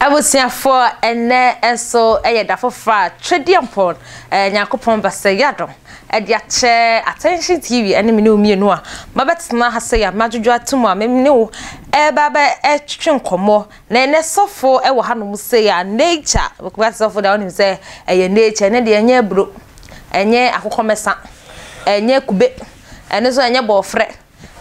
Abusuafoɔ, ɛnnɛ nso yɛ da foforɔ a Twedeɛmpɔn Nyankopɔn Basɛyadom de akyɛ Attention TV ne me ne wo mmienu a mabɛtena ha sɛ a madwodwo ato mu a me ne wo ɛreba abɛtwetwe nkɔmmɔ. Na ɛnnɛ sɔfo wɔ hanom sei a nature, meka sɔfo deɛ wonim sɛ ɛyɛ nature, ɛnnɛ deɛ ɛnyɛ aburo, ɛnyɛ akokɔmɛsa, ɛnyɛ kube, ɛno nso ɛnyɛ bɔɔfrɛ.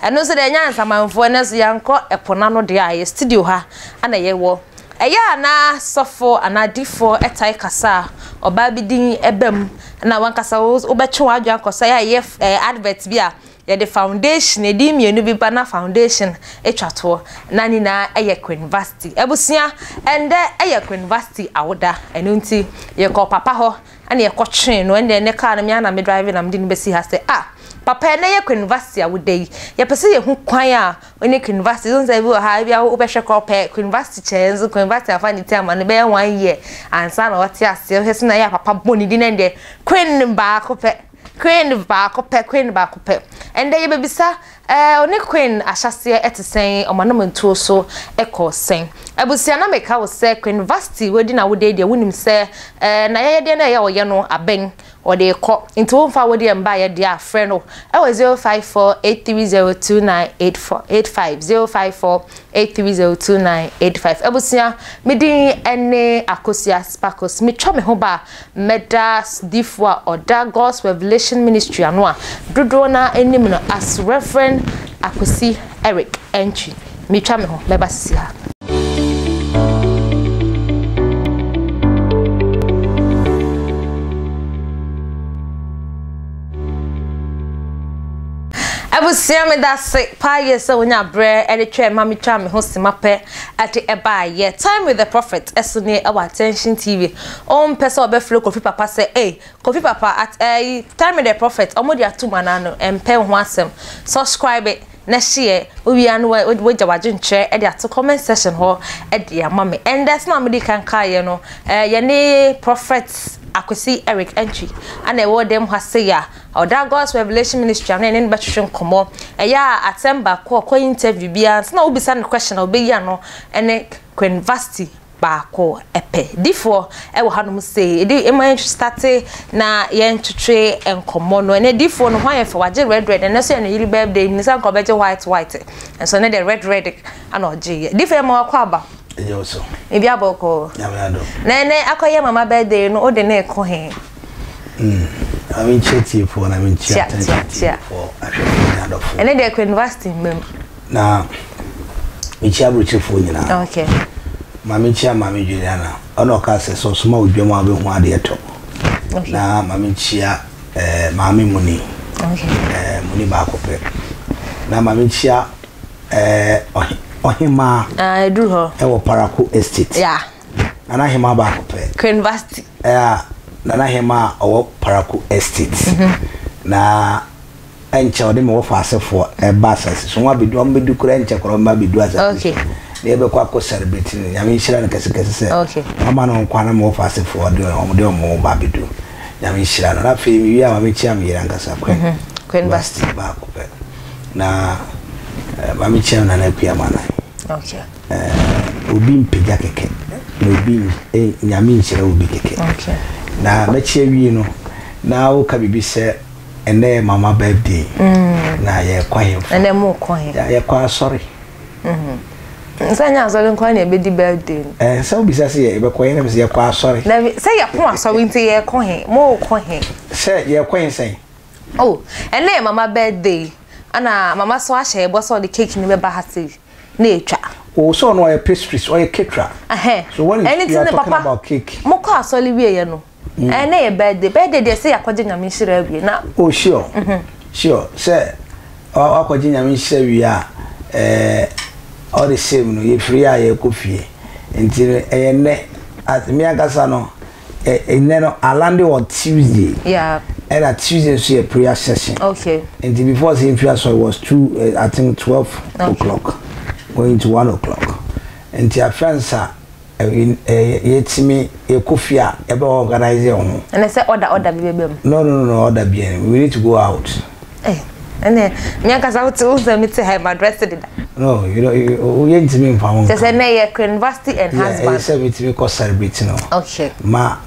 Ɛno nso deɛ ɛnyɛ ansamanfoɔ, ɛnɛ nso yɛankɔ ɛpo no ano deɛ a, ɛyɛ studio ha na yɛwɔ. Ɛyɛ a na sɔfo anaa difoɔ tae kasa a, ɔbaa bi din ba mu na wankasa wobɛtwe w'adwene akɔ so. Ɛyɛ a yɛyɛ advert bi a, yɛde foundation, edin mmienu bi ba na foundation twa toɔ. Na ne nyinaa yɛ Queen Vasti. Abusua, ɛndɛ yɛ Queen Vasti awoda, ɛno nti yɛkɔɔ papa hɔ Ɛna yɛkɔtwee no, ɛnna ɛnɛ kaa no me ara na me drive na mede no bɛsi ha sɛ ah papa ɛnɛ yɛ Queen-Vasti a woda yi, yɛpɛ sɛ yɛhu kwan a wo ne Queen-Vasti, wohu sɛ ebi wɔ ha ebi a wobɛhwɛ koraa ɔpɛ Queen-Vasti kyɛɛ nso Queen-Vasti afa ne ti ama no bɛyɛ one year ansa na wate aseɛ, wohwɛ sɛ na ɛyɛ a papa bɔ ne din ɛndeɛ Queen baako pɛ, Queen baako pɛ, Queen baako pɛ. Ɛndɛ yɛbɛbisa Ɛɛ ɔne Queen ahyɛaseɛ te sɛn? Wɔn anamantuo so kɔ sɛn? Abusua na meka wo sɛ Queen Vasti wadi n'awoda yi deɛ wonim sɛ ɛɛ n'ayɛyɛdeɛ no a ɛyɛ a ɔyɛ no abɛn ɔde rekɔ nti womfa wodeɛ mbaeɛ deɛ a frɛ no ɛwɔ 0548302984 85 0548302985 Abusua me din ne Akosua Sparkles metwa me ho ba a Mɛda sodifo a ɔda God's Revelation Ministry ano a dodoɔ no ara nim no as Rev. Akwasi Eric Antwi. Metwa me ho, mɛba sisi ha. Abusua meda ase paa yie sɛ wonya berɛ de twɛn ma metwaa me ho sima pɛ de ɛbaeɛ. Time with the Prophet ɛso nie ɛwɔ Attention TV. Wompɛ sɛ wɔbɛfrɛ Kofi Papa sɛ ei Kofi Papa at ɛyi Time with the Prophet ɔmo de atum anaa no ɛmpɛ wo ho asɛm. Subscribe na share wowie a na wagya w'adwenkyerɛ de ato comment section hɔ de ama me. Ɛndɛ sɛnea mede kan kaeɛ no yɛne Prophet Akwasi Eric Antwi ana ɛwɔ dɛm ha sei a Ɔda God's Revelation Ministry ano yɛne no bɛtwetwe nkɔmmɔ. Ɛyɛ a atɛm baako a ɔkɔ interview biara ansa na wobisa no question a ɔbɛyi ano ne Queen Vasti baako pɛ. Difoɔ wɔ hanom sei, ɛdi ɛma yɛn starte na yɛntwetwe nkɔmmɔ no. Ɛnɛ difoɔ no ho ayɛ fɛ, wagye red red, ɛnɛ nso yɛ ne yere birthday, menim sɛ anka ɔbɛgye white white, nso ɛnɛ deɛ red red ana ɔgyeeɛ. Difoɔ yɛma wakɔ aba. Ɛnyɛ wo so. Ebi abɔkɔ. Nyame adom. Na ɛnɛ akɔyɛ mama birthday no, wode ne rekɔ he? Mm. Na menkyia tiefoɔ na menkyia attention tiefoɔ ahwɛfoɔ ne adɔfoɔ. Ɛnɛ deɛ kɔ university mmam. Na mekyia aburokyefoɔ nyinaa. Okay. Ma menkyia Maame Juliana ɔna ɔka sɛ sɛ ɔsoma wo dwam a wobɛhu adeɛ tɔ. Okay. Na ma menkyia eh, Maame Muni. Okay. Eh, Muni baako pɛ. Na ma menkyia eh, ɔhemaa. Ah, ɛduru hɔ. Ɛwɔ Paraku Estate. Yeah. Nana Hemaa baako pɛ. University. Ɛa Nana Hemaa a ɔwɔ Paraku Estate. Na ɛnkyɛ ɔde me wɔfa asefoɔ ɛba asase so. Wɔn abɛdu wɔn bɛdu koraa ɛnkyɛ koraa wɔn ba abɛdu asase Okay. so. Na yɛbɛkɔ akɔ celebrate no. Nyame nhyira no kɛsekɛse sɛ Okay. wama no nkwa na me wɔfa asefoɔ de wɔn de wɔn ba abɛdu. Nyame nhyira no. Na afei mewie a ma mekyia me yere ankasa Queen. Queen Vasti baako pɛ. Na eh, ma mekyia Nana Akua Manan. Okay. Eh, obi mpagya kɛkɛ na obi eh, nyame nhyira obi kɛkɛ okay. na mɛkyi awie no na woka biribi sɛ ɛnɛ yɛ mama birthday mm. na yɛkɔ ahemfo ɛnɛ mo kɔ he yɛkɔ asɔre mm-hmm. sɛ nyɛ asɔre nkwa na ɛbɛdi birthday no eh, sɛ wobisa sɛ yɛbɛkɔ yɛnam sɛ yɛkɔ asɔre sɛ yɛko asɔre nti yɛkɔ he mokɔ he sɛ yɛkɔ he sɛn oh ɛnɛ yɛ mama birthday ana mama so ahyɛ yɛbɔ sɛ ɔde cake no bɛba ha sei na etwa. Oh sɛ ɔno ɔyɛ pastries ɔyɛ caterer. Ɛhɛn. So when Ɛne you are ti ne talking papa about cake. Mo kɔ asɔre wie yɛ no. Mm. Ɛnɛ yɛ birthday birthday deɛ sɛ yɛakɔgye nyame nhyira awie na. Oh sure mm -hmm. sure sɛ wakɔgye nyame nhyira wie a ɛɛ all the same no yɛfiri a yɛkɔ fie nti no ɛyɛ nnɛ me ankasa no. Ɛnɛ no I landed on Tuesday. Yeah. Ɛna Tuesday nso yɛ prayer session. Okay. Nti before sɛ nfi asɔre was two uh, I think 12 okay. o'clock going to 1 o'clock. Nti afɛnsa yɛtumi yɛkɔ fie a yɛbɛ organize yɛn ho. Ɛnɛ sɛ order order bi bɛbɛ mu. No no no order bi we need to go out. Eh. Ɛnɛ me ankasa wote wo sɛ mete ha ma dress deda. No, you know, woyɛ ntumi mfa ho. Kyɛ sɛ nɛ yɛ Queen Vasti and husband. Yeah, ɛyɛ sɛ metumi kɔ celebrate no. Okay. Ma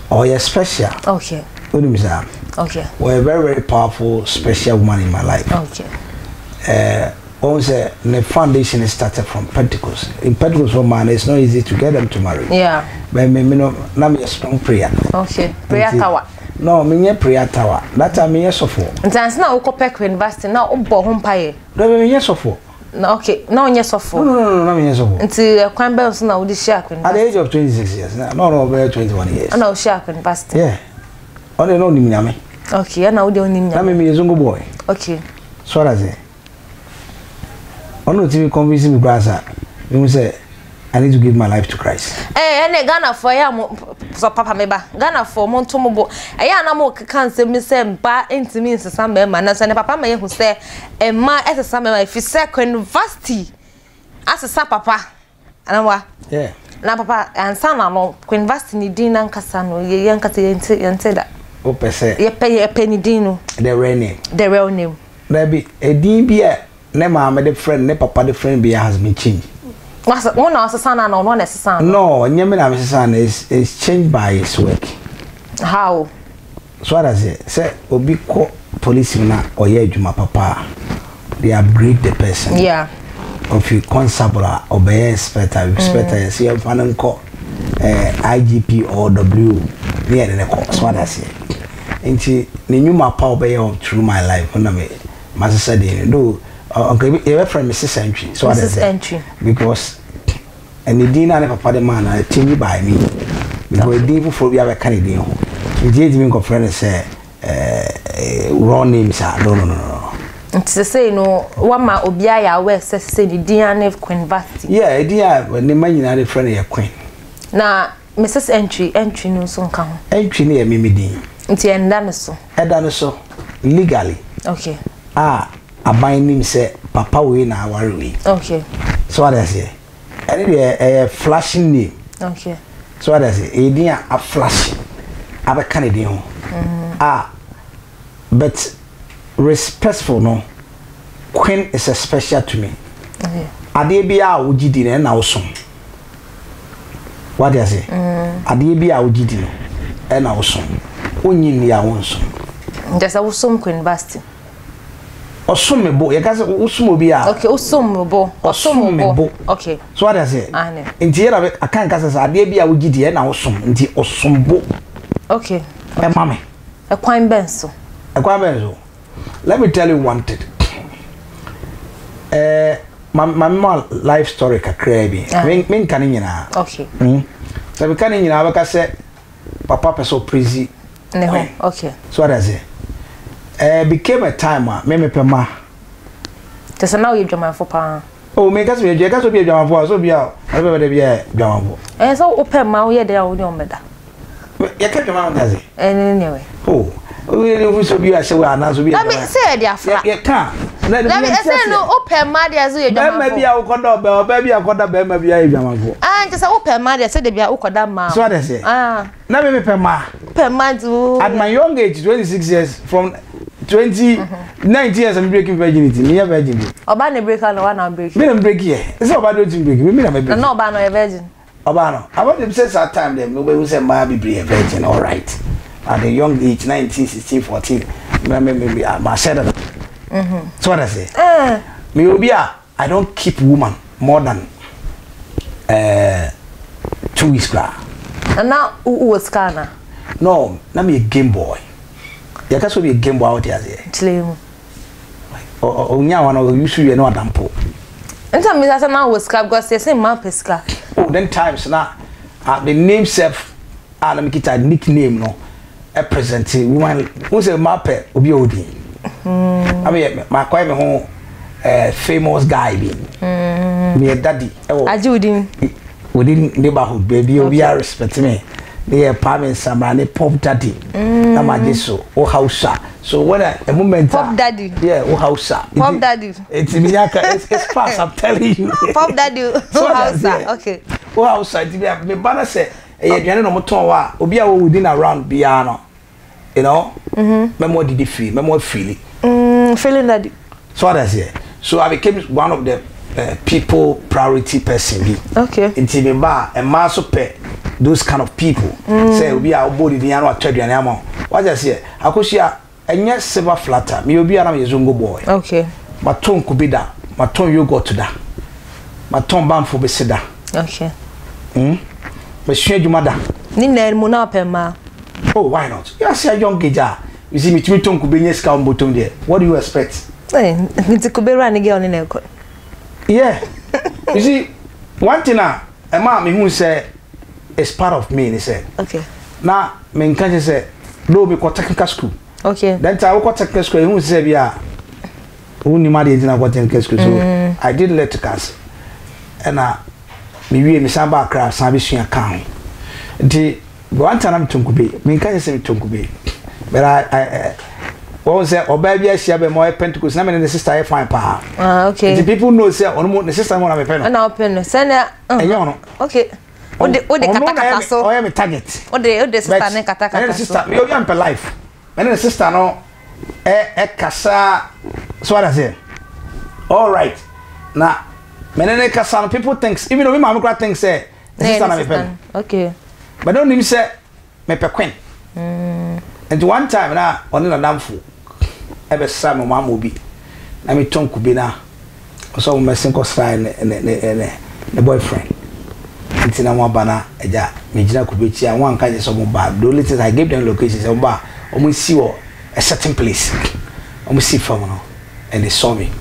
ɔyɛ special. Okay. Wonim saa? Okay. Ɔyɛ very very powerful special woman in my life. Okay. Uh, wɔn sɛ ne foundation started from Pentecost. In Pentecost for man, it's not easy to get them to marry. Yeah. But me, me no, na me strong prayer. Okay. Prayer tower. No, me nyɛ prayer tower. That time me nyɛ sɔfo. Nti ansa na wokɔ pɛ university na wobɔ ho mpaeɛ. No, me nyɛ sɔfo. Na okay, na wonyɛ sɔfo. No, no, no, no, na me nyɛ sɔfo. Nti kwan bɛn so na wode hyia university? At the age of 26 years. Na no, no, bɛyɛ 21 years. Ɛna wohyia university. Yeah. Ɔne na onim nyame. Okay, ɛna wode onim nyame. Na me me yɛ zongo boy. Okay. So what I say? Ɔno otumi convince me koraa sa mehu sɛ I need to give my life to Christ. Eh, ɛnɛ Ghanafoɔ ɛyɛ a mo sɔ papa me ba Ghanafoɔ mo nto mo bo ɛyɛ a na mo keka nsɛm bi sɛ mba ntumi nsesa mmarima nanso ɛnɛ papa ma yɛhu sɛ mmaa ɛsesa mmarima ɛfiri sɛ Queen Vasti asesa papa Anawa. Yeah. Na papa ansa na no Queen Vasti ne din nankasa no yɛ yɛn kasa yɛn te yɛn te da. Wopɛ sɛ. Yɛpɛ yɛpɛ ne din no. The real name. The real name. Dabi edin bi a ne maame de frɛ no ne papa de frɛ no bi has been changed. Wasa wo na ɔsesa no ana ɔno na ɛsesa no? No, nyɛ me na mesesa no it's it's changed by his work. How? So what I say, sɛ obi kɔ police mu na ɔyɛ adwuma papa a, they upgrade the person. Yeah. Ofi constable a ɔbɛyɛ inspector, inspector yɛ sɛ yɛmfa no nkɔ eh, IGP or W ne yɛde no kɔ. So what I say. Nti ne nnwuma pa a ɔbɛyɛ wɔ through my life na me masesa din no. Though ɔnka yɛbɛfrɛ me Mrs. Entry. So what I Mrs. say. Entry. Because ne din no a ne papa de maa no change by me. Because din foforɔ bi abɛka ne din ho. Nti yɛntumi nkɔfrɛ no sɛ eh, raw names a no no no no. Nti sesei no wama obiara yɛ aware sɛ sesei ne din ara ne Queen Vasti. Yeah, edin a ne mma nyinaa de frɛ no yɛ Queen. Na Mrs. Entry, Entry no nso nka ho. Entry no yɛ me me din. Nti ɛnda ne so. Ɛda ne so legally. Okay. A aban nim sɛ papa wei na aware wei. Okay. So wate aseɛ? Ɛne deɛ ɛyɛ flashing name. Okay. So wate aseɛ? Ɛyɛ din a aflash abɛka ne din ho. Mm. A but respectful no Queen is a special to me. Okay. Adeɛ bi a wogye di no ɛna wosom. Wate ase? Mm. Adeɛ bi a wogye di no ɛna wosom. Wonnye nni a wonsom. Nkyɛ sɛ wosom Queen Vasti. Ɔsom me bo. Yɛka sɛ wosom obi a. Okay, wosom me bo. Ɔsom me bo. Okay. So wate ase? Nti yɛ na aka nka sɛ sɛ adeɛ bi a wogye di ɛna wosom. Nti ɔsom bo. Okay. Ɛma me. Ɛkwan bɛn so? Ɛkwan bɛn so? Let me tell you one thing. Eh, ma ma ma life story kakraa bi. Ah. Me me nka ne nyinaa. Okay. Mm. Sɛ meka ne nyinaa bɛka sɛ papa pɛ sɛ ɔprezi. Ne ho. Okay. So what I say? Eh, became a time a me mepɛ ma. Kyɛ sɛ na woyɛ dwamanfo paa. Oh, me nka sɛ meyɛ dwa, ɛka sɛ obi yɛ dwamanfo a, sɛ obi a ɔne bɛbɛ da bi yɛ dwamanfo. Ɛyɛ sɛ wopɛ ma woyɛ dɛn a wo ne wɔn bɛda. Yɛka dwaman ho ase. Ɛne ne wɛ. Oh, obi yɛ obi sɛ obi ahyɛ wɔ anaasɛ obi yɛ dwaman. Dabi sɛ yɛde afra. Yɛka. Dabi ɛsɛ no wopɛ mma deɛ sɛ yɛ dwamanfo. Bɛrima bi a wokɔda ɔbaa ɔbaa bi a wokɔda bɛrima bi ayɛ dwamanfo. Ah, nti sɛ wopɛ mma deɛ sɛ dabi a wokɔda mmaa. So ade sɛ. Ah. Na me mepɛ mmaa. Wopɛ mmaa nti wo. At my young age, 26 years, from 20, 19 years, I'm breaking virginity. Me yɛ virgin bi. Ɔbaa na break na wa na break. Me na break yɛ. Ɛsɛ ɔbaa de otumi break. Me na me break. Na ɔbaa no yɛ virgin. Ɔbaa no, abɔde sɛ saa time deɛ mobɛhu sɛ mmaa bebree yɛ virgin alright. At the young age, 19, 16, 14, me me me mahyɛ dada. So what I say? Eh. Me obi a I don't keep woman more than 2 weeks koraa. Na wowɔ sika ana? No, na meyɛ game boy. Yɛka sɛ obi yɛ game boy a wote aseɛ. Kyerɛ mu. Ɔnya wa no ɔyusu yɛ no adampo. Nti mi sɛ na wɔ sika because yɛsɛ mmaa pɛ sika. Oh, then times na the name self a na mekita nickname no ɛ present woman wo sɛ mmaa pɛ obi a ɔdi. Na meyɛ makɔyɛ me ho famous guy bi. Meyɛ daddy ɛwɔ. Agye wo din. Within neighborhood baabi obi a respect me. Ne yɛ paa me nsamra ne pop daddy. Na ma gye so wo hausa. So when I, a moment Pop daddy. Yeah, wo hausa. Pop daddy. It's me yaka it's fast I'm telling you. Pop daddy wo hausa. Okay. Wo hausa nti me me ba na sɛ ɛyɛ aduane na ɔmo tɔn hɔ a obi a wɔ within around biara no you know. Mɛmo adidi free mɛmo afili. Feeling daddy. So what I say? So I became one of the people priority person bi. Okay. Nti me ba mmaa so pɛ those kind of people. Sɛ obi a ɔbɔ didi ano atɔ aduane ama wo. What I say? Akosua ɛnyɛ silver flatter. Me obi a na meyɛ zongo boy. Okay. Matɔn kube da, matɔn yogurt da, matɔn banfo bese da. Okay. Masua adwuma da. Ne nyinaa mu na ɔpɛ mmaa. Oh, why not? You are a young age a. You see, metumi tɔn kube nye sika wɔn bɔtɔm deɛ. What do you expect? Eh, nti kube wura ne girl ne na ɛkɔ. Yeah. You see, one thing a ɛma me hu sɛ is part of me ni sɛ. Okay. Na me nka kyerɛ sɛ though me kɔ technical school. Okay. Then ta wokɔ technical school ehu sɛ bi a wonim adeɛ nti na kɔ technical school so I did electricals ɛna me wie me san ba Accra san bɛsua ka ho nti one time na metɔ nkube menka nyɛ sɛ metɔ nkube but I wɔn sɛ ɔbaa bi ahyia bɛ ma ɔyɛ Pentecost na me ne ne sister yɛ fine paa. Ah, okay. Nti people know sɛ ɔno mu ne sister mu na mepɛ no. Ɛna ɔpɛ no sɛnea. Ɛnyɛ ɔno. Okay. Wode wode katakata so. Ɔyɛ me target. Wode wode sister ne katakata so. Ɛne ne sister mi obi ampɛ life. Ɛne ne sister no ɛ ɛkasa so what I say. All right. Na me ne ne kasa no people thinks even though me maame kora think sɛ ne sister na mepɛ no. Okay. But don't nim sɛ mepɛ queen. Nti one time na ɔne nadamfo ɛbɛsra me ɔmo ama obi na metɔn kube na ɔsɛ ɔmo mɛsen kɔsra ne ne ne ne ne boyfriend nti na ɔmo aba na agya megyina kube akyi a wɔn anka kyerɛ sɛ ɔmo ba. The only thing I gave them location sɛ ɔmo ba a ɔmo nsi wɔ a certain place. Ɔmo si fam no and they saw me.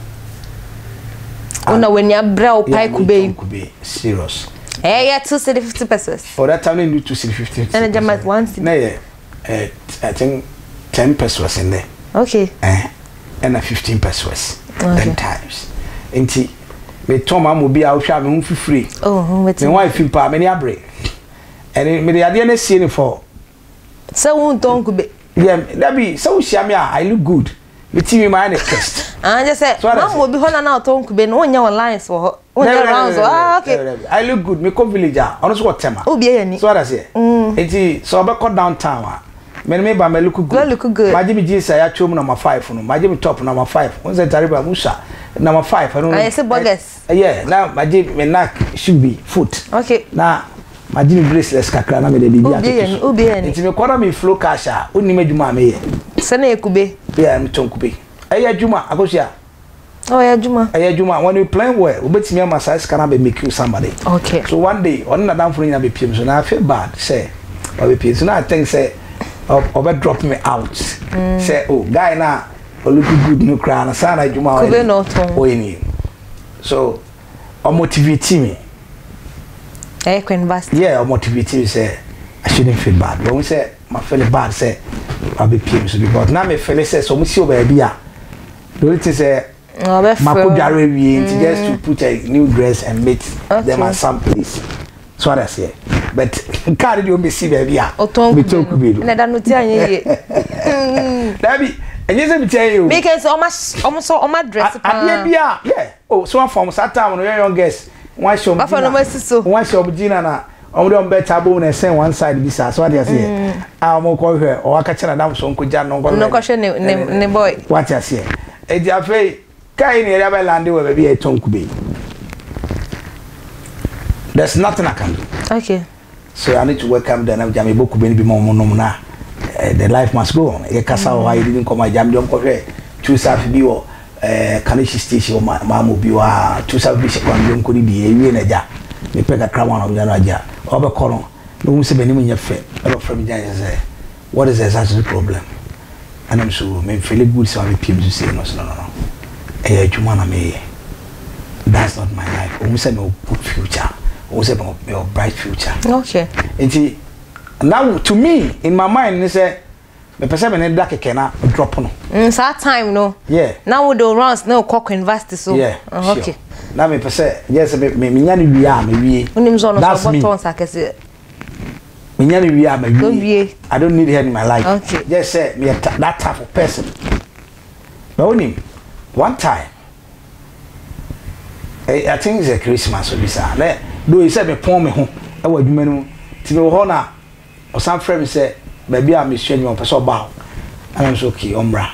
Wo na w'ani abrɛ wo pae kube yi. Kube serious. Ɛyɛ 2 cedi 50 pesewas. Oh, that time no 2 cedi 50. Ɛna gyama 1 cedi. Na yɛ I think 10 pesewas in there. Okay. Ɛna 15 pesewas. Okay. 10 times. Nti me tɔn maa mo bi a wohwɛ a me ho fifiri. Oh, ho Me ho ayɛ fi paa, m'ani abere. Ɛne me de adeɛ no asie ne for. Sɛ wo ntɔn kube. Yeah, dabi sɛ wohyia me a I look good. Me ti mi ma ayɛ ne test. Ah, gye sɛ maa mo bi hɔ na na ɔtɔn kube no wonyɛ wɔ lines wɔ hɔ. Wonyɛ rounds wɔ ah okay. I look good. Me kɔ village a ɔno nso wɔ Tema. Obi yɛ ni. So what I say? Nti sɛ ɔbɛkɔ downtown a me ne me ba me look good. Look good. Magye me jeans a yɛatwerɛ mu number 5 no. Magye me top number 5. Wɔn sɛ ntare ba mu sa number 5 ɛno. Ayɛ sɛ burgers. Yeah, na magye me Nike shoe bi foot. Okay. Na magye me bracelets kakra na me de biribi atoto so. Obi yɛ ni. Nti me kɔ na me flow cash a onim adwuma a meyɛ. Sɛ na yɛ kube. Yeah, me tɔn kube. Ɛyɛ adwuma Akosua. Oh, ɛyɛ adwuma. Ɛyɛ adwuma. When you plan well, obetumi ama saa sika na bɛ make you somebody. Okay. So one day, ɔne nadamfo no nyinaa bɛ piem so na I feel bad sɛ ɔbɛ piem so na I think sɛ ɔbɛ drop me out. Sɛ oh guy na ɔlook good no koraa no saa na adwuma ɔyɛ. Kube na ɔtɔn. Ɔyɛ ni. So ɔmotivate me. Ɛyɛ Queen Basti. Yeah, ɔmotivate me sɛ I shouldn't feel bad. Wɔn sɛ ma feel bad sɛ wabɛ piem so because na me feel sɛ sɛ ɔmo si wɔ baabi a the only thing sɛ mako dware awie nti just to put a new dress and meet them at some place. So what I say. But car de ɔmo bɛsi baabi a. Ɔtɔn metɔn kube no. Na ɛda no ti anyɛ yie. Dabi ɛnyɛ sɛ mi ti ayɛ o. Mi kɛ sɛ ɔmo ɔmo sɔ ɔmo address paa. Adeɛ bi a yeah oh so afɔm saa time no yɛ young girls wɔn ahyɛ ɔmo gyina. Wafa asi so. Wɔn ahyɛ ɔmo gyina na ɔmo de ɔmo bɛ ta bom na ɛsɛn one side bi saa so ate aseɛ. A ɔmo kɔ hwɛ ɔwɔ akakyɛ na dam so nkɔ gya no nkɔ hwɛ. Nkɔhwɛ ne ne ne boy. Wate aseɛ eti afei kaa yi na yɛde abɛ land wɔ baabi a yɛtɔn kube yi. There's nothing I can do. Okay. So I need to welcome them. Gya me bɔ kube no bi ma ɔmo nom na the life must go on. Yɛ kasa wɔ hɔ a yɛdidi nkɔmɔ a gya me de ɔmo kɔhwɛ tu safi bi wɔ Kaneshie station wɔ maama obi wɔ a tu safi bi hyɛ kwan bi ɔmo kɔ didi ewie na gya mepɛ kakra ma ɔmo gya no agya ɔbɛkɔ no na ohun sɛ m'anim nyɛ fɛ ɛna ɔfrɛ me gya yɛ sɛ what is the exact problem ɛna so me feel good sɛ wabɛ piem so sei no so no no no ɛyɛ adwuma na meyɛ. That's not my life. Ohun sɛ mewɔ good future. Ohun sɛ mewɔ bright future. Okay. Nti now to me in my mind ni sɛ mepɛ sɛ me ne da kɛkɛ na drop no. Saa time no. Yeah. Na wo de rounds na okɔ university so. Yeah. Sure. Okay. Na mepɛ sɛ yɛ sɛ me me nya ne wie a me wie. Wonim sɛ ɔno sɛ ɔbɔ tɔn sa kɛse. Me nya ne wie a me wie. I don't need her in my life. Okay. Just sɛ me yɛ that type of person. But wonim one time. I think it's a Christmas obi saa na do yi sɛ mepɔn me ho wɔ adwuma no mu nti mewɔ hɔ na ɔsan frɛ me sɛ baabi a mesua adwuma ɔpɛ sɛ ɔba hɔ ɛna me sɛ okay ɔmmra.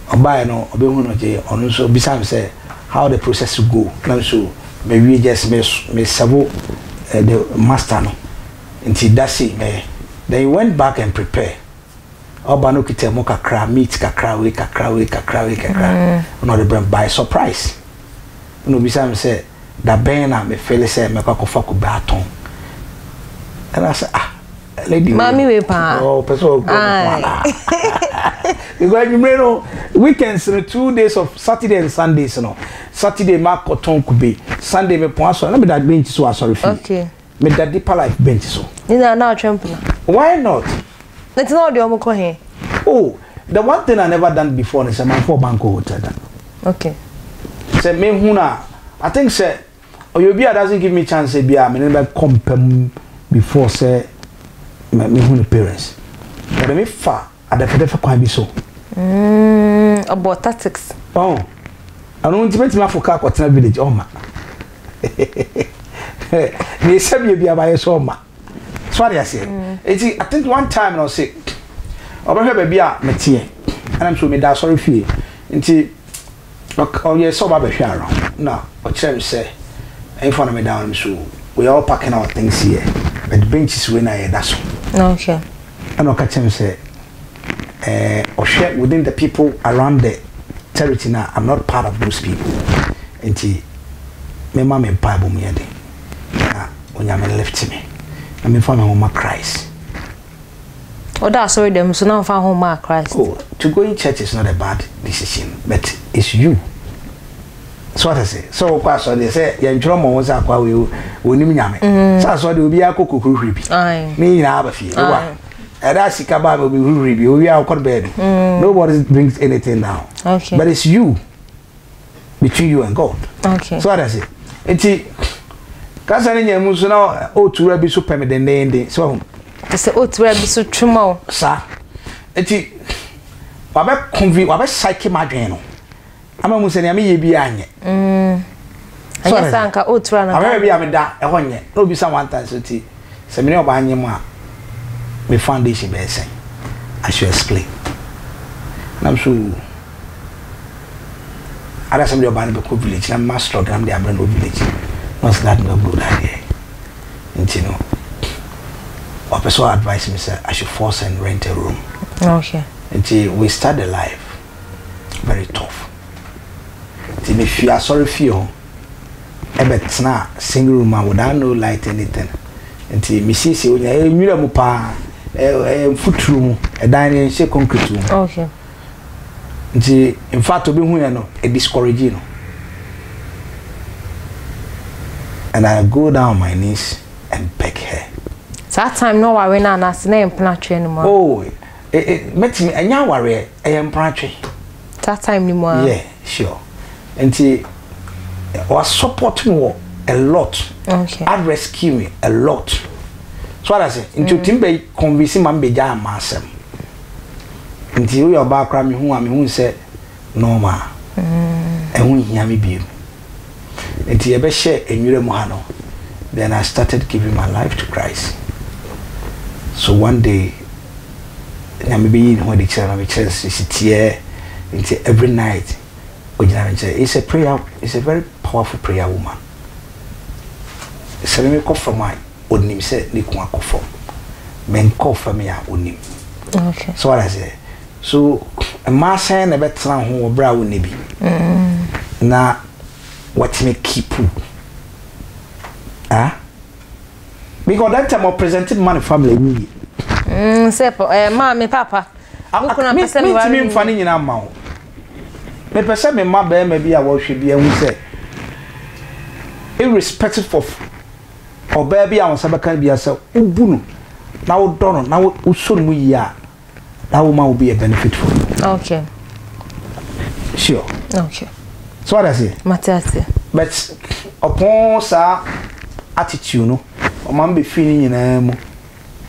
Ɔbaeɛ no ɔbɛhu no gye ɔno nso ɔbisaa me sɛ how the process go na me nso mawie just me me serve eh, the master no nti da sei mɛyɛ. Then he went back and prepare. Ɔba no kita mu kakra meat kakra wei kakra wei kakra wei kakra ɛna ɔde brɛ me by surprise. Ɛna ɔbisaa me sɛ da bɛn na me feel sɛ mɛkɔ akɔfa kube atɔn. Ɛna sɛ ah lady wei Maame wei paa. Oh, pɛ sɛ ɔbɔ ne ho anaa? Because anwummere no, weekends no, 2 days of Saturday and Sundays no, Saturday ma akɔtɔn kube, Sunday mepɔn asɔre, na meda bench so wɔ asɔre fie. Meda Deeper Life bench so. Ne nyinaa na ɔtwe mpena. Why not? Ne ti na ɔde ɔmo kɔ he? Oh, the one thing I never done before ne sɛ manfa ɔba nkɔ hotel da. Sɛ mehu no a, I think sɛ ɔyɛ obi a doesn't give me chance sɛ bi a me ne no bɛkɔ mpa mu before sɛ mehu ne parents. Ɔde me fa adɛfɛdɛfɛ kwan bi so. Ɔbɔ tactics. Oh, ɛno nti mɛtumi afo kaa kɔtena village ɔma. Ne sɛ bia bi abayɛ sɛ ɔma. So ade aseɛ. Eti I think one time na ɔse ɔbɛhwɛ baabi a meteɛ. Ɛna nso meda asɔre fie. Nti ɔyɛ sɛ ɔba bɛhwɛ around na ɔkyerɛ me sɛ ɛmfa na meda hɔ no so we are all packing our things here but benches wei na yɛda so. Ɛna ɔka kyerɛ me sɛ ɛɛ ɔhwɛ within the people around the territory na I'm not part of those people nti mema me mpaebɔ mu yɛ den na Onyame lift me na memfa me ho ma Christ. Ɔda asɔre dɛm so na ɔmfa ho ma Christ. Oh, to go in church is not a bad decision, but it's you. So what I say? So wokɔ asɔre deɛ sɛ yɛntwerɛ mmɔ ho sɛ akoa wei onim nyame. Sɛ asɔre deɛ obiara kɔ kɔhurihuri bi. Ne nyinaa aba fie. Wa ɛda sika baa obi hurihuri bi owie a wokɔ baabi. Nobody brings anything down. But it's you between you and God. So what I say? Nti kasa ne nya mu nso na otura bi so pɛ me dendenden so ho. Te sɛ otura bi so twema o. Saa. Nti wabɛ convi wabɛ psyche m'adwene no. Ama mu sɛ nea meyɛ bi anyɛ. Ɛnyɛ sɛ anka otura no. Abɛrɛ bi a meda ɛhɔ nyɛ. Na obi sa one time so ti sɛ me ne ɔbaa nye mu a me foundation bɛyɛ sɛn. I should explain. Na m so ada sɛ mede ɔbaa no bɛkɔ village na mma struggle na mede abrɛ no wɔ village. Na ɔsɛ that no good idea. Nti no ɔpɛ sɛ advice me sɛ I should force and rent a room. Nti we start the life very tough. Nti mefi asɔre fie hɔ ɛbɛtena single room a without no light anything. Nti mesiesie hɔ nyinaa ɛyɛ nwura mu paa ɛyɛ mfuturo mu ɛdan no yɛnhyɛ concrete wɔ mu. Nti in fact obi hu yɛ no e discourage no. And I go down on my knees and beg her. Saa time no ɔware no anaasɛ na yɛ mpena twɛ no mu a? Oh, mɛtumi ɛnyɛ awareɛ ɛyɛ mpena Saa time no mu a? Yeah, sure. Nti wa support me wɔ a lot. A rescue me a lot. So what I say? Nti otimi bɛ convince ma me bɛ gya ama asɛm. Nti woyɛ ɔbaa koraa mehu a mehu sɛ normal. Ɛho nhia me bio. Nti yɛbɛhyɛ nwura mu ha no, then I started giving my life to Christ. So one day, Nyame bɛyi ne ho adi kyerɛ na mekyerɛ no sɛ siteɛ. Nti every night, ogyina me nkyɛn. It's a prayer, it's a very powerful prayer woman. Sɛ me mekɔ fam a, onim sɛ ne kun akɔ fam. Menkɔ fam a, onim. So what I say? So mmaa sɛn na ɛbɛtena ho wɔ berɛ a wonni bi na watumi keep ah because that time I presented money family ni yie. Sɛ eh, maame papa. Mentumi mfa ne nyinaa mma wo. Mepɛ sɛ mema barima bi a wɔhwɛ bi ahu sɛ irrespective of ɔbaa bi a wɔn nsa bɛka bi sɛ wobu no na wodɔ no na wosɔ no mu yie a that woman will be a benefit for you. Sure. So what I say? Mate ase. But ɔpɔn saa attitude no, ɔma me bɛfiri ne nyinaa mu.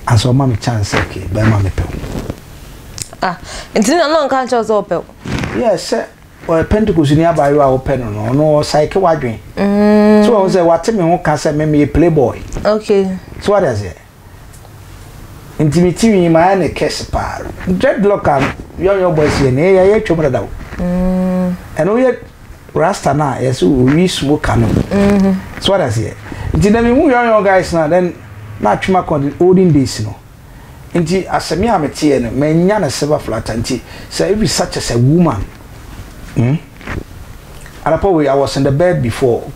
Ansa ɔma me chance sɛ okay, bɛrima mepɛ wo. Ah, nti na na ɔnka nkyerɛ wo sɛ ɔpɛ wo? Yeah, sɛ ɔyɛ Pentecost ni abaayewa a wopɛ no no, ɔno ɔsaeke w'adwen. So ɔhu sɛ wate me ho ka sɛ me meyɛ playboy. So what I say? Nti me ti nwi mayɛ ne kɛse paa. Dreadlock a young young boys yɛ no, yɛ yɛ twam dada o. Ɛna woyɛ rasta no a yɛsɛ owi smoker no. So what aseɛ. Nti na mehu young young guys na then na atwem akɔ the olden days no. Nti asɛm a meteɛ no manya no silver platter nti sɛ if such as a woman Anapa wei I was in the bed before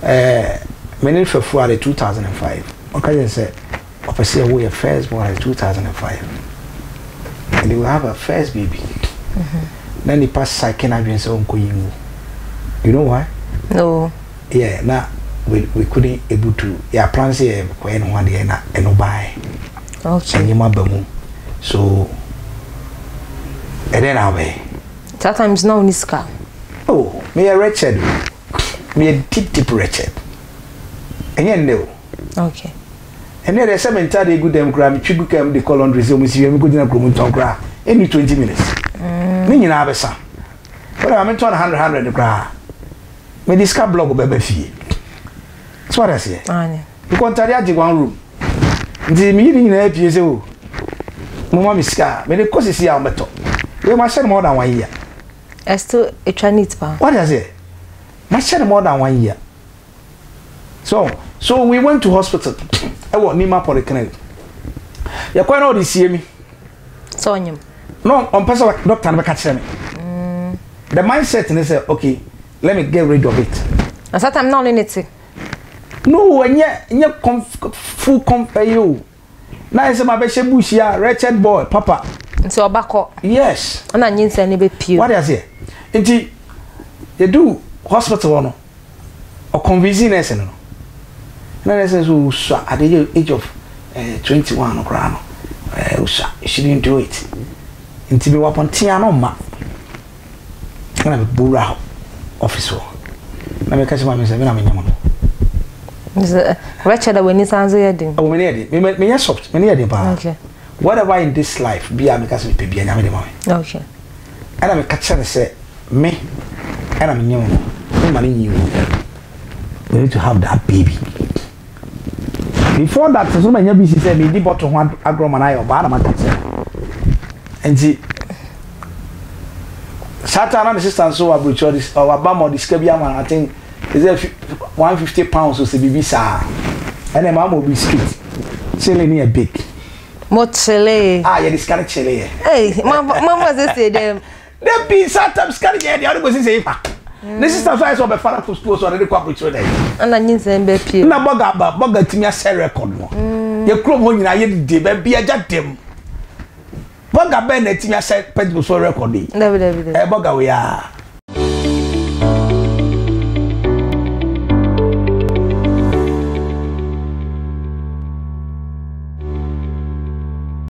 eh, me ne Fafu ade 2005 ɔka kyerɛ sɛ ɔpɛ sɛ yɛwo yɛ first born ade 2005 and we have a first baby. Na nipa psyche n'adwene sɛ ɔnkɔ yi ngu. You know why? No. Yeah, na we couldn't able to yɛ plan sɛ yɛ kɔyɛ ne ho adeɛ na ɛno baeɛ. Okay. Ɛnyɛma ba mu so ɛdɛn na wobɛyɛ? That times na wonni sika. Oh, meyɛ wretched o. Meyɛ deep deep wretched. Ɛnyɛ nnɛ o. Okay. Ɛnɛ deɛ sɛ me ntadeɛ gu dɛm koraa metwi gu kaa mu de kɔ laundry sɛ ɔmo si wie mekɔgyina kurom ntɔn koraa ɛnni 20 minutes. Ne nyinaa bɛsa. Wode ma mentɔn no 100 100 koraa. Mede sika blog bɛba fie. So wate aseɛ? Aane. Mekɔ ntade agye one room. Nti meyi ne nyinaa pie sɛ o moma me sika a mede kɔ sisi a wɔbɛtɔ. Wei mahyɛ no more than one year. Ɛsto etwa neat paa. Wate aseɛ? Mahyɛ no more than one year. So we went to hospital ɛwɔ Nima Polyclinic. Yɛkɔɛ na ɔde sie mi. Sɛ ɔnyem. No, ɔmpɛ sɛ doctor no bɛka kyerɛ me. The mindset ne sɛ okay let me get rid of it. Na saa time na ɔne ne te. No, ɛnyɛ ɛnyɛ conf full conf ɛyɛ o. Na ayɛ sɛ ma bɛhyɛ bush yi a wretched boy papa. Nti ɔba kɔ. Yes. Ɛna nyinsɛn no bɛ pie. Wate aseɛ? Nti yɛdu hospital hɔ no, ɔconvince nurse no no. Na nurse no sɛ osua at the age of eh, 21 no koraa no, eh, osua, you shouldn't do it. Nti mewɔ abɔnten a na ɔmma. Ɛna mebɔ wura hɔ office hɔ. Na meka kyerɛ maame sɛ me na menyɛ mo no. Wretched a w'ani san so yɛ den. Oh, m'ani yɛ den. Me menyɛ soft. M'ani yɛ den paa. Okay. Whatever in this life bi a meka sɛ mepɛ bia Nyame de ma me. Okay. Ɛna meka kyerɛ no sɛ me ɛna menyɛ mo no. Me ma no nyi wo. We need to have that baby. Before that nso manya bi si sɛ medi bottle ho agorɔ ma no ayɛ ɔbaa na maka kyerɛ no. Nti saa time na me sister nso wɔ aburokyire ɔde ɔwaba ma ɔde sika bi ama no I think is it £150 o sɛ biribi saa ɛna ɛma ama obi street chilling ne yɛ big. Mo chile. Ah yɛde sika no chile yɛ. Hey, ma ma ma sese dɛm. Dabi saa tam sika no yɛ deɛ ɔde kɔsi sɛ ifa. Ne sista so ayɛ sɛ ɔbɛfa no akɔ sukuu so ɔde de kɔ aburokyire dɛ. Ɛna nyinsɛn bɛ pie. Na bɔga aba bɔga tumi asɛ record no. Yɛ kurom hɔ nyinaa yɛ dede baabi agya dɛm. Bɔga bɛn na atumi asɛ Pentecost record yi. Dabi dabi dabi. Ɛyɛ bɔga wei aa.